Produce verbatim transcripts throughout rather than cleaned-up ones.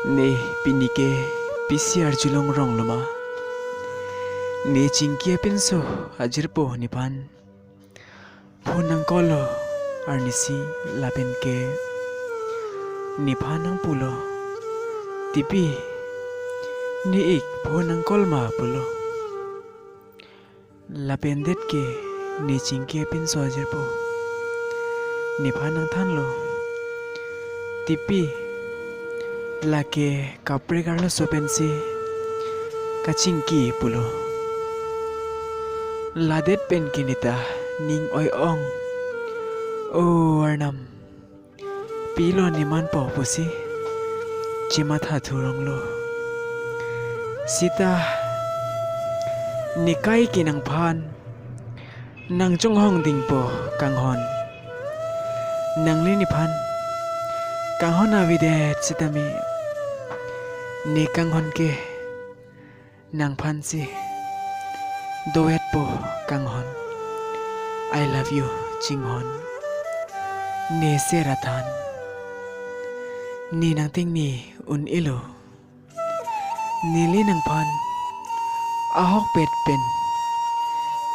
Ne pini ke pisi arjulong rong lo ma? Ne chingki apinso ajirpo nephan phone nang call lo arnisi lapen ke nephan nang pulo, "Tipi, ne ik phone nang call ma?" pulo. Lapen det ke ne chingki apinso ajirpo nephan nang thanlo, "Tipi, lake kaprek arloso pensi kachingki," pulo. Ladet pen ke neta ning oi-ong, "O Arnam, pilo ne manpo pusi chematha thurong lo. Sita ne kai ke nangphan nang chonghong dingpo kanghon. Nangli nephan kanghon avedet sitame ne kanghon ke nangphansi dovetpo kanghon. I love you chinghon. Ne sera than, ne nangtengni un-elo. Neli nangphan ahokpet pen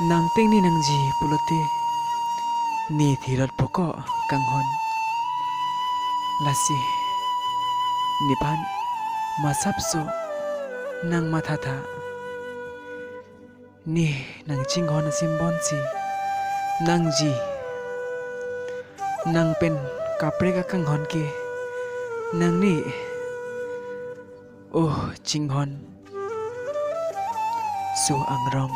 nangtengni nangji pulote ne thilotpo ko kanghon. Lasi nephan masapso nang mathatha. Ne nang chinghon asim bonsi nangji, nang pen kaprek akanghon ke nangne. O chinghon, so angrong."